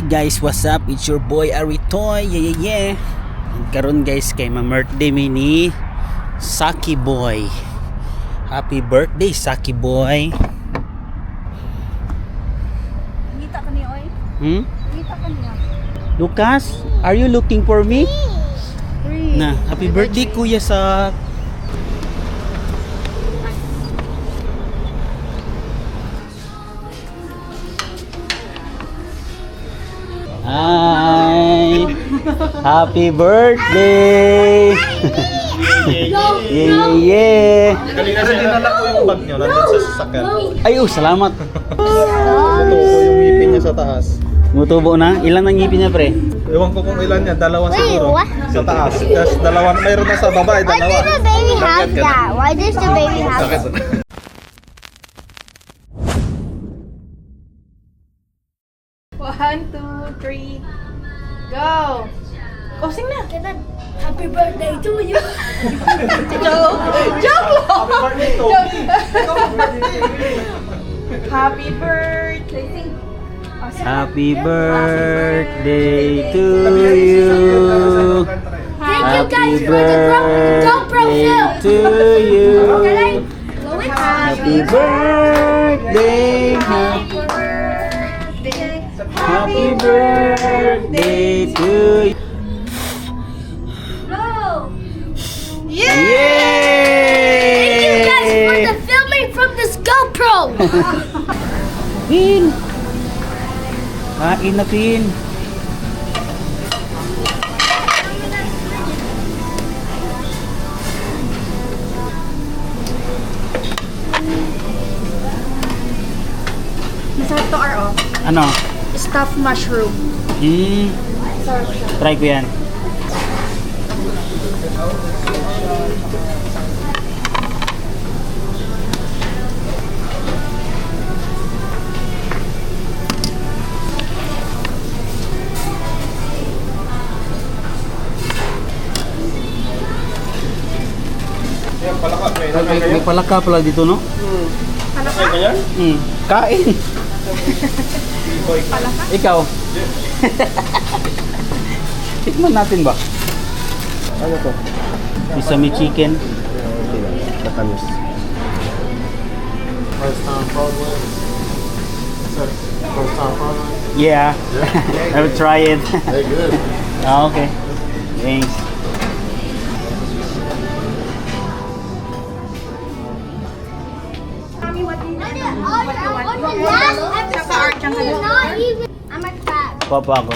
Hi guys, what's up? It's your boy Aritoy. Yeah. And karon guys, kay ma-birthday mi ni Saki Boy. Happy birthday, Saki Boy. Ngita ka niya, oy. Hmm? Ngita ka niya. Lucas, are you looking for me? Na, happy birthday, Kuya Sak. Hi! Happy birthday! Yeah. Kanina siya dinala ko yung bag niyo, nandun sa sasakyan. Ay, oh, salamat. Tumutubo yung ngipin niya sa taas. Mutubo na. Ilan ang ngipin niya, pre? Ewan ko kung ilan yan, dalawa Wait, siguro. what? Sa taas. Tapos dalawa, mayroon na sa baba, eh, Why dalawa. does the baby have that? Why does the baby have that? One, two, three, go! Oh, sing na! Happy birthday to you. Joke! Joke lang! Happy birthday, Toby! Happy birthday! Sing. Oh, sing. Happy birthday to you. Thank you Happy guys for the GoPro birthday film. to you. Can I blow it? Happy birthday. Happy birthday to you. Blow. Yeah! Yay! Thank you guys for the filming from this GoPro. Pin! Kain na, Pin. Masarap to, R, oh. Ano? Stuffed mushroom. Sarap siya. Try ko yan. Yan, palaka. May May palaka pala dito, no? Palaka? Yan? Kain. Palaka? Ikaw. Tikman natin ba? Ano to? Sesame chicken. Okay lang, matamis. First time Broadway. First time Broadway. Yeah. I will try it. They good. Ah, okay. Thanks. Mami, what do you On the last episode, we're not even. I'm a crab. Papa ako.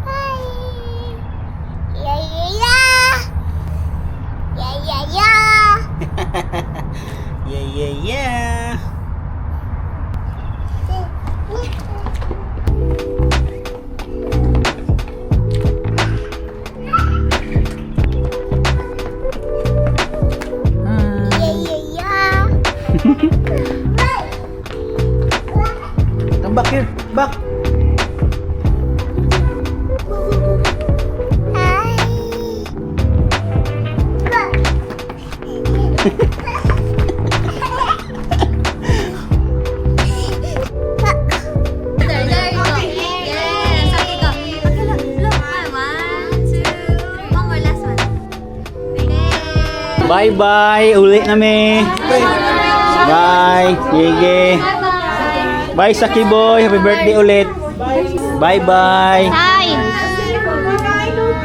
Hi. Yeah. Yeah. Yeah. Yeah. Come back here. Back. Hi. There you go. Yes. Okay, go. Okay, look. Look. One, two, three. One more last one. Bye-bye. Uli nami. Bye. Sige. Bye, Saki Boy. Happy birthday ulit. Bye-bye. Hi.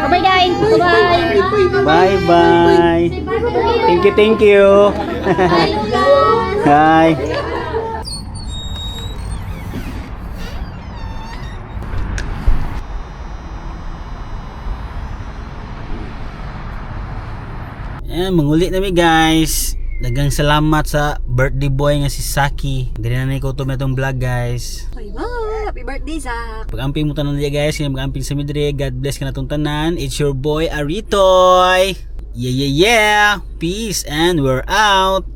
Bye-bye, guys. Bye-bye. Bye-bye. Thank you, thank you. Bye, Lucas. Hi. Eh, manguli na mi, guys. Daghang salamat sa birthday boy nga si Saki. Diri na ni ko itong vlog, guys. Bye bye! Happy birthday, Zach! Pag-amping mo tanan diya, guys, kaya mag-amping sa midre. God bless kanatong tanan. It's your boy Aritoy. Yeah. Peace and we're out.